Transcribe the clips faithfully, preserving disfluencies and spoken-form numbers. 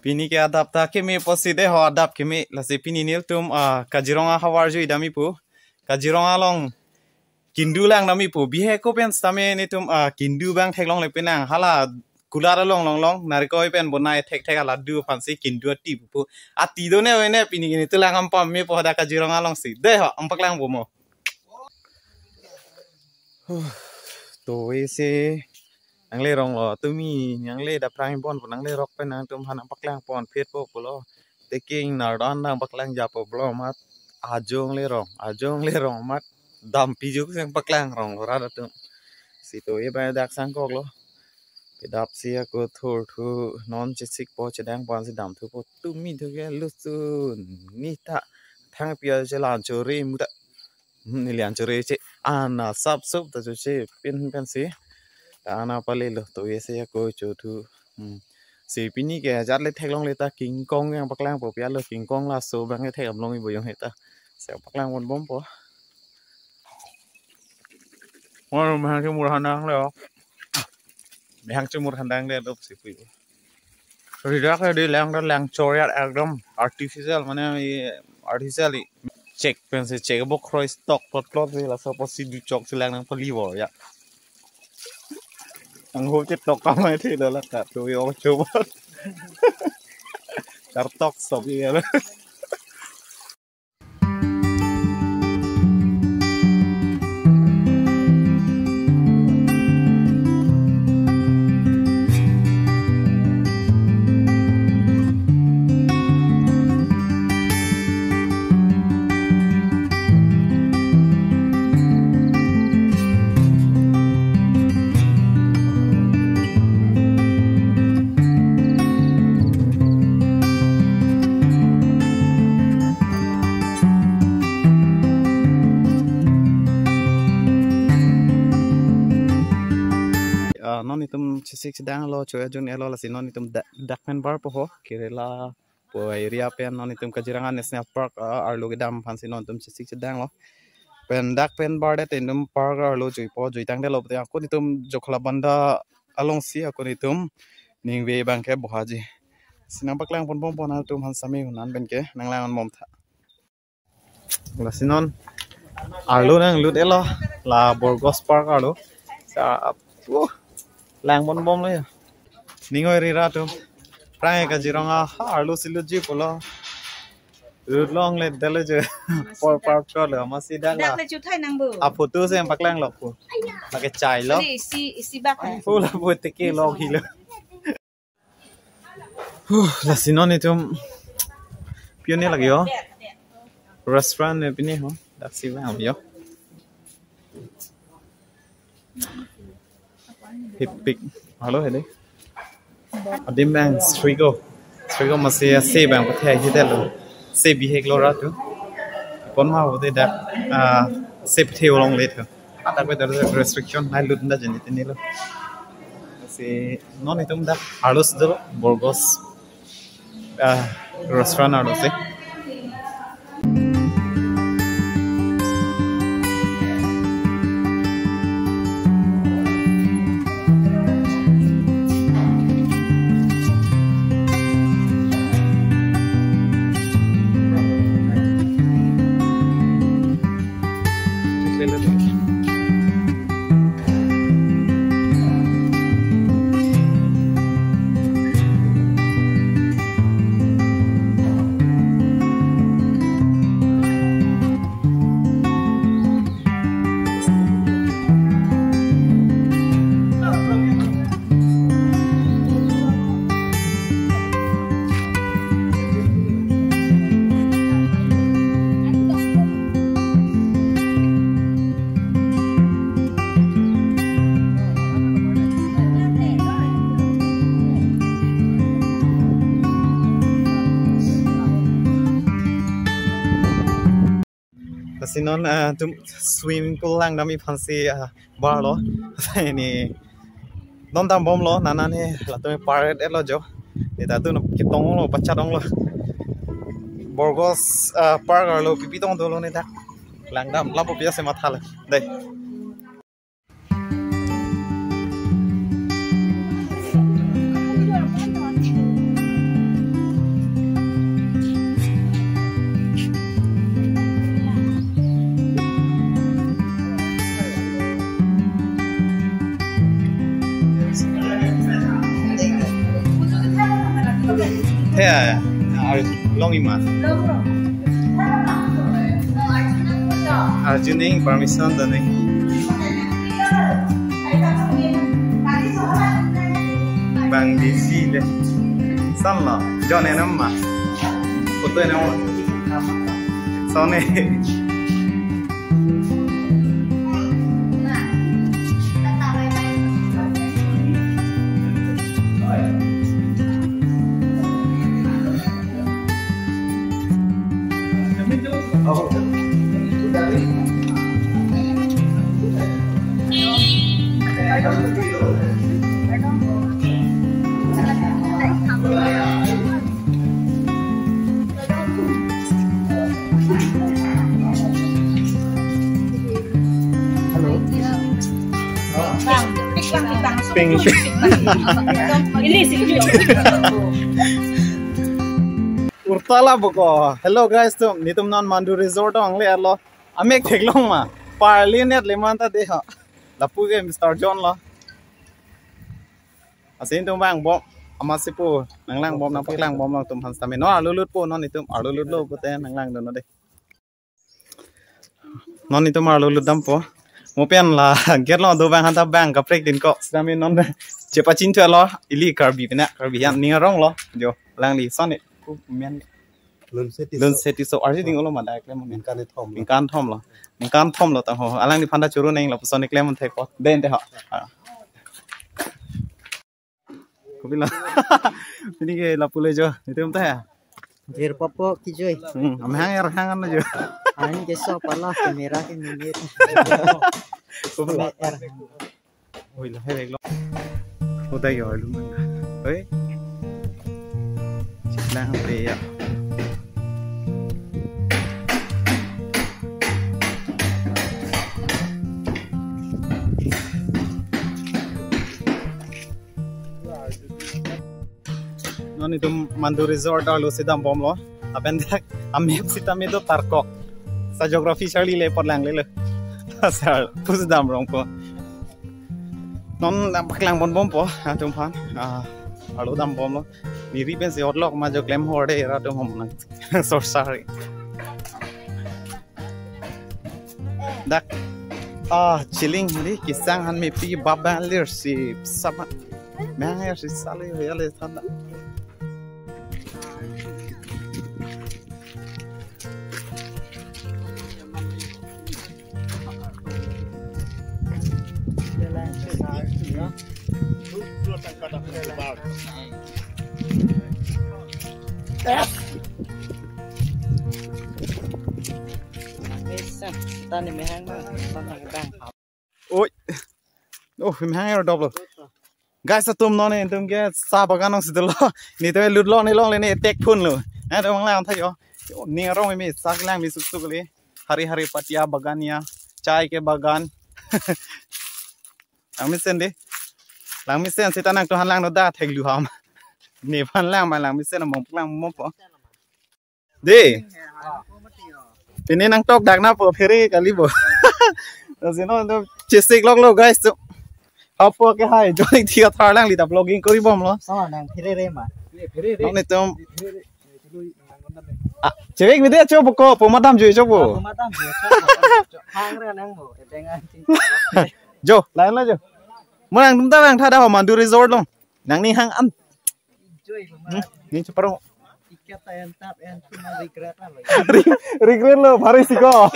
Pini ke adap ta keme pusi dei ho, adap keme. Lasi pini nelitum, ah, Kaziranga havar jui damji pu. Kaziranga along kindu lang damji pu. Bihek ako pen sitame nelitum, ah, kindu abang theklongle penang. Hala kulat along longlong, narikoi pen bonai thekthek hala do aphansi kindu ati pu. Ati do ne ove ne, pini ke nelitum lang ampam me pu hadak Kaziranga alongsi. Dei ho, nangpaklangpo mo. Huh, to isi. Nanglerong lo, tumi, nangle daprang bon pu nanglerok pen nangtum aphan nangpaklang ponpet po pulo. Teking nardan nangpaklang japo pulo amat, ajong lerong, ajong lerong amat, dampi juk si nangpaklang rong lo rat atum. Si to e bai dak sangkok lo. Kedap si ako thurthu, non chesik po chedang ponsi damthu po, tumi thu ke lusun. Ni ta thang pia chelan chori muta. Hmm, nelian chore che, ana sapsop ta cho che pin pensi. Ana pale lo, to isi ako chothu. Hmm. Si pini ke ajat le theklongle ta King Kong nangpaklangpo, pia lo King Kong laso abang ke thek damlongji bo jong he ta. Si nangpaklang ponbompo. Mor mahang chemur hanang le. Mahang chemur hanang le dop si pui. Rirak ya di lang, lang chor ya ekdom artificial, mane e artificial i. Chek pensi chek bo kroi stok plot plot si laso apotsi duchok si lang nangpali bor ya. Angho chetok kamai the lo la ka to yo choba. Kartok stop ya. Ah, non itum chesik chedang lo, choya jun elo, lasi non itum da-, dak pen barpo ho, Kerala pu area pen non itum Kaziranga National Park, ah, arlo kedam aphansi non itum chesik chedang lo. Pen dak pen bardet itum park arlo juipo, juitangdet lo pute ako itum Jakhalabanda alongsi ako itum ningve abang ke bohaji. Si nangpaklang ponbompo nangtum aphan sami hunan pen ke nanglang ponbom tha. Lasi non arlo nanglut elo, la Borgos Park arlo. Sa apu lang ponbomlo ya. Ning oi ri ra atum. Prange Kaziranga ha arlo si lutji pulo. Lut longle detlo je. Por park chotlo, amatsi dak la. Dak le chuthai nang bu. A photo si nangpaklanglo pu. Lake chai lo. Isi, isi bak hai. Pu lapu teke lo hilo. Huh, lasi non itum pi-o ne lake ho. Restaurant ne pine ho. Daksi vang ho. Hipik. Halo hede. Adim bang strigo. Strigo amatsi ase bang pathai hidelo. Se bihek lo ra atum. Pon ma hote dak, ah, se pathe longle tho. Adak pe dak restriction nai lut nda jeni tini lo. Si non itum dak arlo si dolo Borgos, ah, restaurant arlo si. Lasi non, ah, itum swimming pool lang damji aphansi, ah, barlo. Ini non dambomlo, nana ne latum parade lo jo. Ne ta tu no kitong lo, pachat ong lo. Borgos, ah, Park arlo pipi tong dolo ne dak. Lang dam lapu pi ase matha le. Dei. He, ar-, long ima. Arjun ning permission do ning. Bang busy le. Son lo, John enam ma. Photo enam ma. Son e. Hello. Ping. Ini sih. Urtala boko. Hello guys, tum netum non Mandu Resort dong le alo. Amek theklong ma. Parli net le manta de ha. Lapu ke Mister John lo. Asin tum bang bom. Amat si pu nanglang bom, nangpaklang bom lang tum han sitame. Non arlo lut po, non netum arlo lut lo pute nanglang dun non de. Non netum arlo lut dampo. Mo pen la gate lo do bang han ta bang kaprek din ko. Sitame non chepachin thu lo, ili Karbi pina, Karbi an ning arong lo. Jo, alangli son e. Ku men Lunse Tisso. Lunse Tisso. Arsi ding ulo ma dak klem men. Ningkan thom lo. Ningkan thom lo. Ningkan thom lo ta ho. Alangli aphan ta choro neng lo, son e klem thek ko. Den te ho. Ah. Kopilo. Ini ke lapu le jo. Netum ta ya. Jirpo po kejoi. Hmm, amehang er hang an jo. Ani keso pala kamera ke minit. Kopilo. Kamera er hang. Oi, lahai vek lo. Udah ya, lu mana? Oi. Lang pe ya. Non netum Mandu Resort arlo si dam bom lo. Lapen dak amap sitame do Tarkok. Sa geography charli le pot lang le lo. Sir, pusi dam rong po. Non dam paklang bon bom po, atum aphan. Ah, arlo dam bom lo. Neri pensi otlok ma jo klem hor de ra atum hom nang. Sor sari. Dak. Ah, chilling di kisang han mepi baba lir si sama. Mehang er si sali ya le thanda. Tani mehang ma, tani bang. Oi. Oh, mehang er dop lo. Guys, atum non netum ke sa bagan along si dolo. Netum lut lo, ne long le ne tek phun lo. Eh, to manglang tha yo. Yo, ne arong me sa kelang me suk suk le. Hari hari patia bagan ya. Chai ke bagan. Langmesen de. Langmesen seta nangtum han lang no da thek lu ham. Nephan lang ma langmesen mo lang mo po. De. Pini nangtok dak na po phere kali bo. Sino to chesik lok lo guys to. Apo ke hai join thia thar lang li ta vlogging kori bom lo. Sama nang phere re ma. Nang netum. Ah, chevek mide cho boko, po madam jo cho bo. Madam jo cho. Hang re nang bo. Edengan. Jo, lain lo jo. Mo nangtum ta bang tha da ho Mandu Resort lo. Nangning hang an. Hmm, ni chaparo. Ticket ta en tap en cuma regret lo. Re-, regret lo, bhari si ko.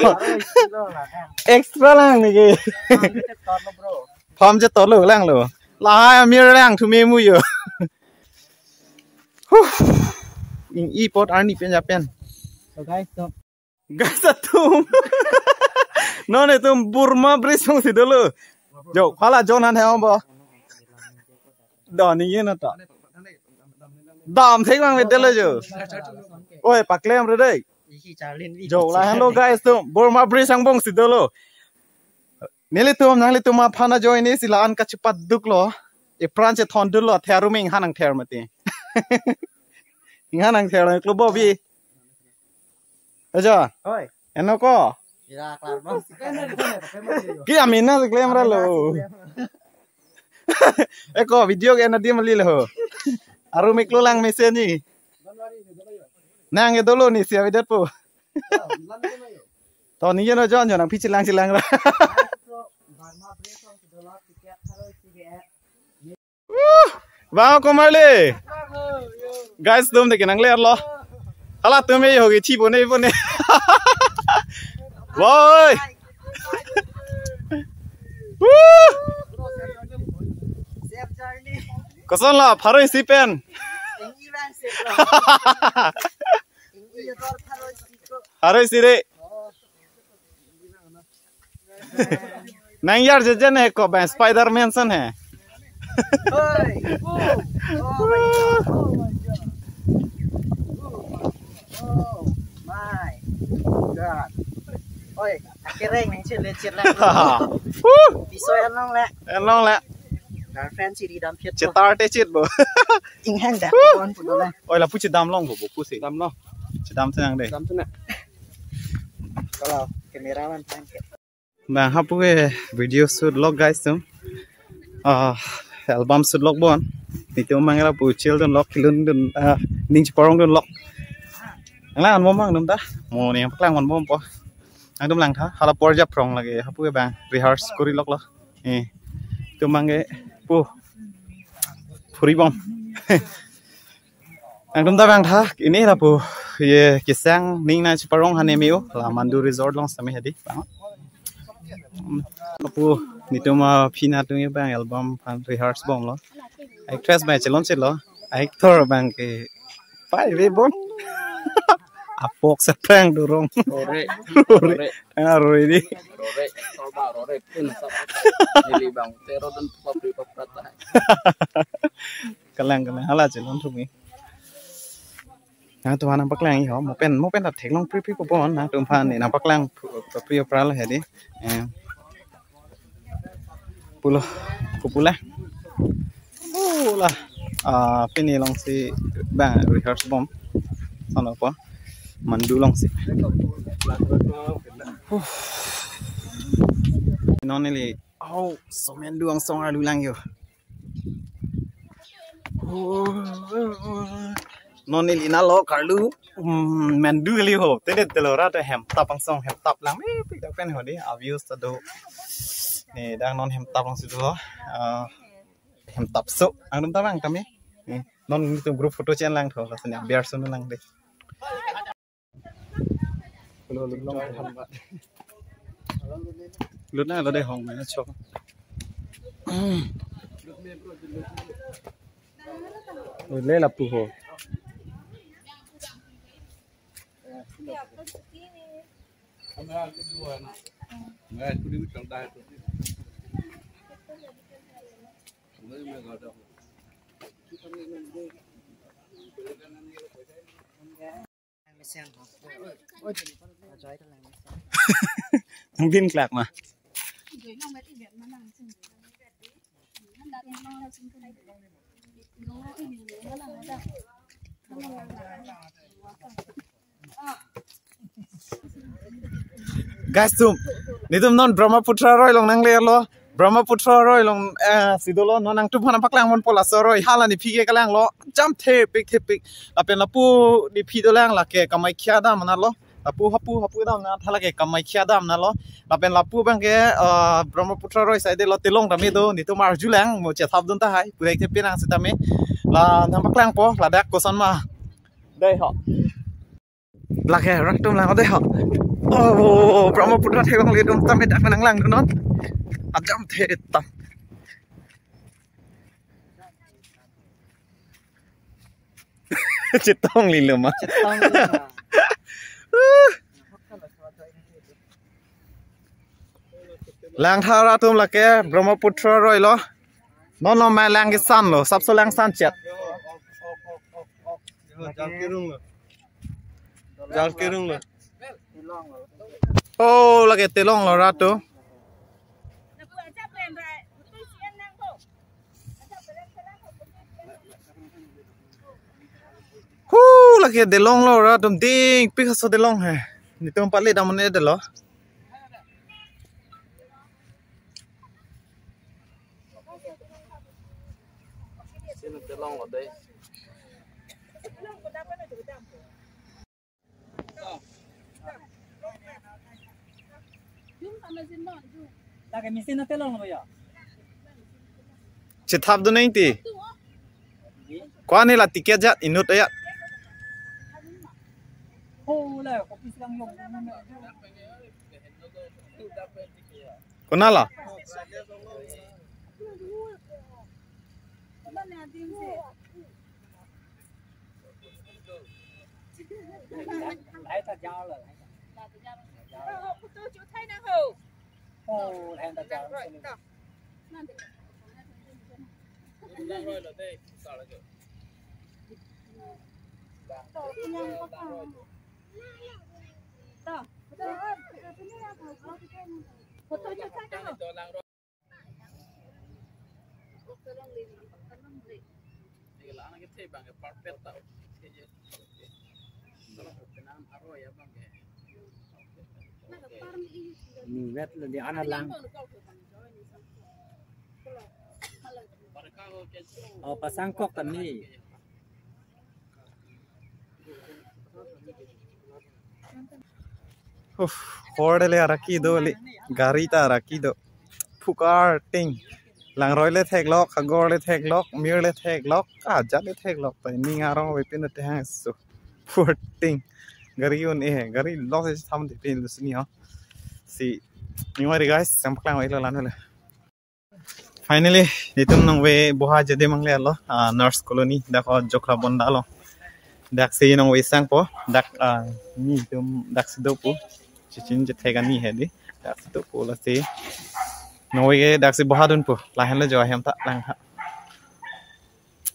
Extra lang ne ke. Pam je tolo lang lo. Lahai amir lang thume mu yo. Huh. Ing i pot arni pen ja pen. So guys, so Guys atum. Non netum Burma Bridge along si dolo. Jo, phala John han heo bo. Do ni ye na ta. Dam thek bang me dolo jo. Oi, paklem re dei. Jo, la hello guys tum. Burma Bridge angbong si dolo. Nelitum, nanglitum aphan ajoine si la-an kachepaduk lo. Ipran chethon dun lo, the arum ing han angther mati. Ing han angther lo, klub bo bi. Aja. Oi. Eno ko. Ira klar bang. Ki amina si klem ra lo. Eko video ke na di mali lo. Arum iklo lang mesen ni. Nang ke dolo ni siap idet po. To ni jeno jon jon nang pichilang chilang ra. Wuh! Bang komarli. Guys, dum de kenang ler lo. Hala tum e hogi chi bone bone. Woi. Wuh! Koson la pharo isi pen. Pharo isi re. Nang yar jejen he ko bang Spider-Man son he. Oi. Oh, oh my God. Oh my God. Oh my God. Oi, akereng nang chile chile. Wuh. Piso en long le. En long le. Girlfriend si ridam chit. Chetar te chit bo. Inghang dak kon pulo le. Oi, lapu chedam long bo, bo pusi. Dam long. Chedam tenang de. Dam tenang. Kalau kameraman tang ke. Bang hapu ke video shoot lok guys tum. Ah, album shoot lok bon. Nitum mang lapu children lok kilun dun, ah, ning chiparong dun lok. Nang lang anbom bang dum ta. Mo ni paklang anbom po. Nangtum langtha. Hala por japrong lagi. Hapu ke bang rehearse kori lok lo. Eh. Tum mang ke pu. Phuri bom. Nangtum ta bang tha, ini lapu ye kesang ning nang chiparong hane meo, la Mandu Resort long sitame hedi bang. Lapu nitum aphi natum ye bang album aphan rehearse bomlo. Actress bang chelon chelo, actor bang ke pai ve bom. Apok seprang dorong. Rore. Rore. Rore. Ah, rore di. Rore. Sorba rore pun sab. Neli bang tero dan papri paprat. Kalang kalang hala chelon thumi. Nangtum aphan nangpaklang ho, mo pen, mo pen ta theklong pri pri ko bon, nangtum aphan nangpaklang pri pri pra lo hedi. Eh, pulo, kupula. Pula. Ah, pini longsi bang rehearse bom. Sono po. Mandu longsi. Huh. Non neli, oh, so Mandu angsong arlu lang yo. Non neli nalo karlu, hmm, Mandu kali ho. Tede telo ra te hemtap angsong hemtap lang. Eh, pik dak pen ho di, a views ta do. Ne dang non hemtap angsong do. Ah, hemtap so. Angdum ta bang kami. Ne, non nitum group photo chen lang tho. Lason ya biar sun lang de. Lut na lo de hong na chok. Lut le lapu ho. Nang bin klak ma. Guys tum, nitum non Brahmaputra aroi along nang le lo. Brahmaputra aroi along, eh, si dolo, non nangtum aphan nangpaklang mon po laso aroi, hala nephi ke kalang lo, jam thepik thepik. Lapen lapu nephi dolang lake Kamakhya dam na lo. Lapu hapu hapu dam na tha lake Kamakhya dam na lo. Lapen lapu bang ke, eh, Brahmaputra aroi side lo telong tame do, nitum arju lang mo chethap dun tahai, pura ke penang sitame. La nangpaklang po, ladak koson ma. Dei ho. Lake rat tum lang dei ho. Oh, Brahmaputra theklong le dum tame dak nang lang non. Ajam the tam. Chetong lilo ma. Chetong lilo ma. Langtha rat tum lake Brahmaputra aroi lo. Non lo ma lang kesan lo, sapso lang san chet. Jal kerung lo. Oh, lake telong lo rat tum. Hu, lake telong lo rat tum ding, pik aso telong he. Nitum pali damne delo. Sino telong lo dei. Lake machine na telong lo ya. Chethap do nang ti. Ko-an la ticket ajat inut ajat. Ho la kopi selang yong. Konat lo? Ni vet lo di ana lang. Oh, pasangkok kami. Uf, hor le araki do le, gari ta araki do. Phukar ting. Langroi le theklok, hagor le theklok, mir le theklok, ajat le theklok. Pai ning arong ave pin te hang so. Phur ting. Gari un-e, gari lo se tham te pin lusni ho. Si, ni mari guys, sampaklang ave lo lan le. Finally, netum nangve boha jade mangle lo, ah, Nurse Colony, dak ho Jokhlabonda lo. Dak si nangve sangpo, dak, ah, netum dak si dopo. Chichin je thega ni hedi. Dak si dopo lasi. Nangve ke dak si boha dunpo. Lahen le jo ahem ta lang ha.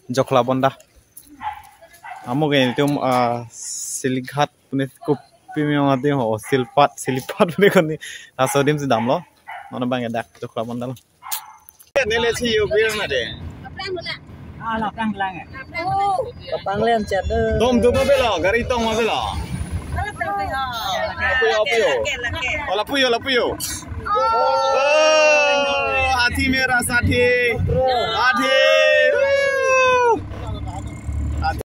Jokhlabonda. Amo ke netum, ah, Silighat pune kopi me ong adi ho, Silpat, Silipat pune koni. Laso adim si damlo. Non abang ke dak Jokhlabonda lo. Neli si yo bir na de. Ah, la plang lang eh. Kapanglen chat. Dom tu pe lo, gari tong ma pe lo. Lapu yo, lapu yo. Oh, lapu yo, lapu yo. Oh, hathi mera sathi. Hathi.